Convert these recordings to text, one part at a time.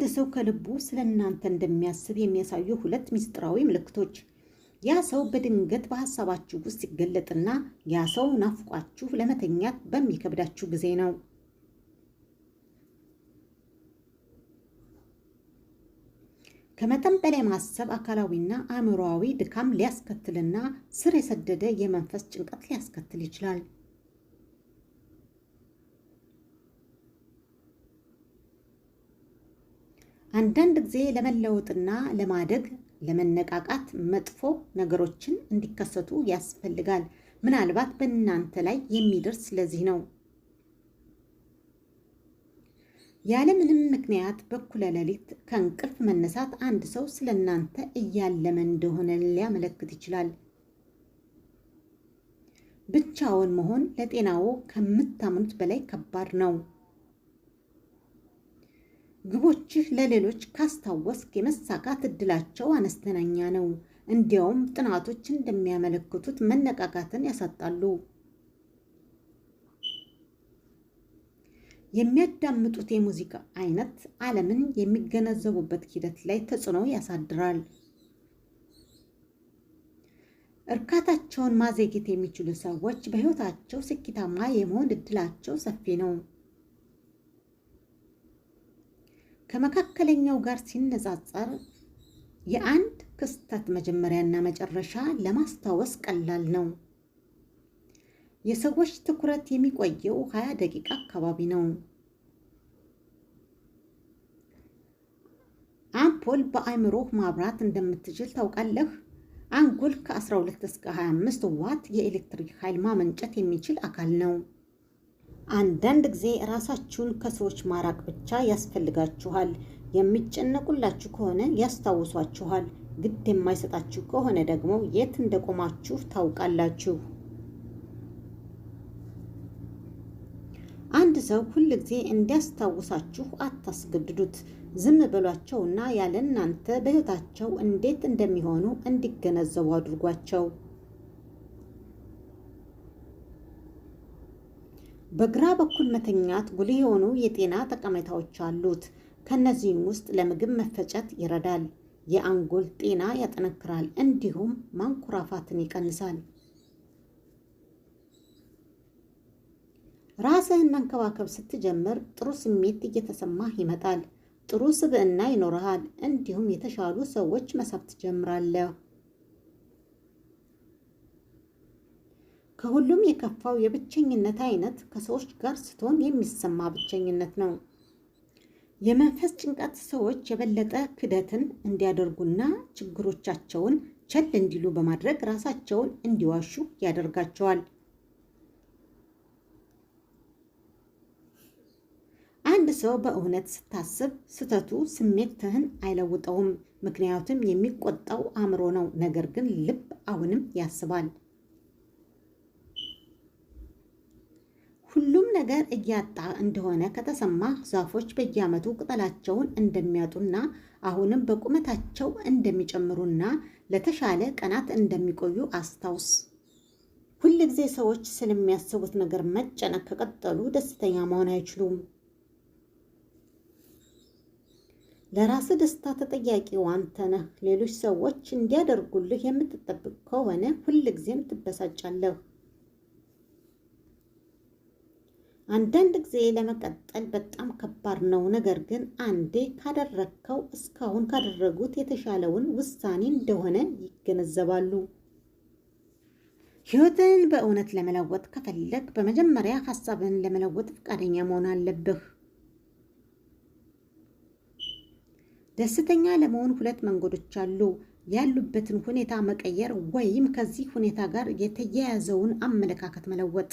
አንድ ሰው ከልቡ ስለ እናንተ እንደሚያስብ የሚያሳዩ ሁለት ምስጢራዊ ምልክቶች። ያ ሰው በድንገት በሀሳባችሁ ውስጥ ሲገለጥና ያ ሰው ናፍቋችሁ ለመተኛት በሚከብዳችሁ ጊዜ ነው። ከመጠን በላይ ማሰብ አካላዊና አእምሮአዊ ድካም ሊያስከትልና ስር የሰደደ የመንፈስ ጭንቀት ሊያስከትል ይችላል። አንዳንድ ጊዜ ለመለወጥና ለማደግ ለመነቃቃት መጥፎ ነገሮችን እንዲከሰቱ ያስፈልጋል። ምናልባት በእናንተ ላይ የሚደርስ ለዚህ ነው። ያለምንም ምክንያት በኩለ ሌሊት ከእንቅልፍ መነሳት አንድ ሰው ስለ እናንተ እያለመ እንደሆነ ሊያመለክት ይችላል። ብቻውን መሆን ለጤናዎ ከምታምኑት በላይ ከባድ ነው። ግቦችህ ለሌሎች ካስታወስክ የመሳካት እድላቸው አነስተኛ ነው። እንዲያውም ጥናቶች እንደሚያመለክቱት መነቃቃትን ያሳጣሉ። የሚያዳምጡት የሙዚቃ አይነት ዓለምን የሚገነዘቡበት ሂደት ላይ ተጽዕኖ ያሳድራል። እርካታቸውን ማዘግየት የሚችሉ ሰዎች በሕይወታቸው ስኬታማ የመሆን እድላቸው ሰፊ ነው። ከመካከለኛው ጋር ሲነጻጸር የአንድ ክስተት መጀመሪያና መጨረሻ ለማስታወስ ቀላል ነው። የሰዎች ትኩረት የሚቆየው 20 ደቂቃ አካባቢ ነው። አምፖል በአእምሮህ ማብራት እንደምትችል ታውቃለህ? አንጎል ከ12 እስከ 25 ዋት የኤሌክትሪክ ኃይል ማመንጨት የሚችል አካል ነው። አንዳንድ ጊዜ ራሳችሁን ከሰዎች ማራቅ ብቻ ያስፈልጋችኋል። የሚጨነቁላችሁ ከሆነ ያስታውሷችኋል። ግድ የማይሰጣችሁ ከሆነ ደግሞ የት እንደቆማችሁ ታውቃላችሁ። አንድ ሰው ሁል ጊዜ እንዲያስታውሳችሁ አታስገድዱት። ዝም በሏቸውና ያለ እናንተ በሕይወታቸው እንዴት እንደሚሆኑ እንዲገነዘቡ አድርጓቸው። በግራ በኩል መተኛት ጉልህ የሆኑ የጤና ጠቀሜታዎች አሉት። ከእነዚህም ውስጥ ለምግብ መፈጨት ይረዳል፣ የአንጎል ጤና ያጠነክራል፣ እንዲሁም ማንኮራፋትን ይቀንሳል። ራስህን መንከባከብ ስትጀምር ጥሩ ስሜት እየተሰማህ ይመጣል። ጥሩ ስብዕና ይኖርሃል፣ እንዲሁም የተሻሉ ሰዎች መሳብ ትጀምራለህ። ከሁሉም የከፋው የብቸኝነት አይነት ከሰዎች ጋር ስትሆን የሚሰማ ብቸኝነት ነው። የመንፈስ ጭንቀት ሰዎች የበለጠ ክደትን እንዲያደርጉና ችግሮቻቸውን ቸል እንዲሉ በማድረግ ራሳቸውን እንዲዋሹ ያደርጋቸዋል። አንድ ሰው በእውነት ስታስብ ስህተቱ ስሜትህን አይለውጠውም፣ ምክንያቱም የሚቆጣው አእምሮ ነው። ነገር ግን ልብ አሁንም ያስባል። ሁሉም ነገር እያጣ እንደሆነ ከተሰማህ ዛፎች በየዓመቱ ቅጠላቸውን እንደሚያጡና አሁንም በቁመታቸው እንደሚጨምሩና ለተሻለ ቀናት እንደሚቆዩ አስታውስ። ሁልጊዜ ሰዎች ስለሚያስቡት ነገር መጨነቅ ከቀጠሉ ደስተኛ መሆን አይችሉም። ለራስህ ደስታ ተጠያቂው አንተ ነህ። ሌሎች ሰዎች እንዲያደርጉልህ የምትጠብቅ ከሆነ ሁልጊዜም ትበሳጫለህ። አንዳንድ ጊዜ ለመቀጠል በጣም ከባድ ነው። ነገር ግን አንዴ ካደረግከው እስካሁን ካደረጉት የተሻለውን ውሳኔ እንደሆነ ይገነዘባሉ። ሕይወትን በእውነት ለመለወጥ ከፈለግ በመጀመሪያ ሀሳብን ለመለወጥ ፈቃደኛ መሆን አለብህ። ደስተኛ ለመሆን ሁለት መንገዶች አሉ። ያሉበትን ሁኔታ መቀየር ወይም ከዚህ ሁኔታ ጋር የተያያዘውን አመለካከት መለወጥ።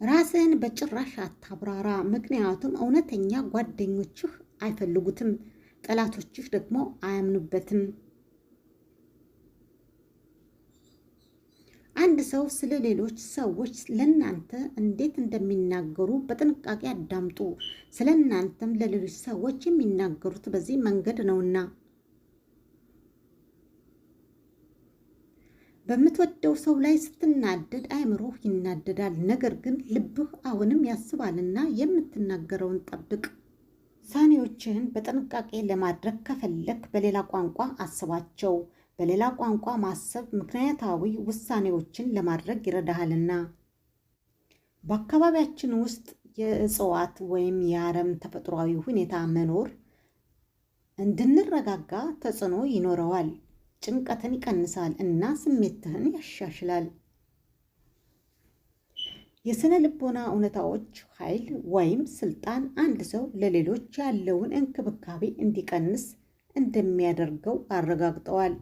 ራስህን በጭራሽ አታብራራ፣ ምክንያቱም እውነተኛ ጓደኞችህ አይፈልጉትም፣ ጠላቶችህ ደግሞ አያምኑበትም። አንድ ሰው ስለ ሌሎች ሰዎች ለእናንተ እንዴት እንደሚናገሩ በጥንቃቄ አዳምጡ። ስለ እናንተም ለሌሎች ሰዎች የሚናገሩት በዚህ መንገድ ነውና። በምትወደው ሰው ላይ ስትናደድ አይምሮህ ይናደዳል፣ ነገር ግን ልብህ አሁንም ያስባልና የምትናገረውን ጠብቅ። ውሳኔዎችህን በጥንቃቄ ለማድረግ ከፈለክ በሌላ ቋንቋ አስባቸው። በሌላ ቋንቋ ማሰብ ምክንያታዊ ውሳኔዎችን ለማድረግ ይረዳሃልና። በአካባቢያችን ውስጥ የእጽዋት ወይም የአረም ተፈጥሯዊ ሁኔታ መኖር እንድንረጋጋ ተጽዕኖ ይኖረዋል። ጭንቀትን ይቀንሳል እና ስሜትህን ያሻሽላል። የስነ ልቦና እውነታዎች ኃይል ወይም ስልጣን አንድ ሰው ለሌሎች ያለውን እንክብካቤ እንዲቀንስ እንደሚያደርገው አረጋግጠዋል።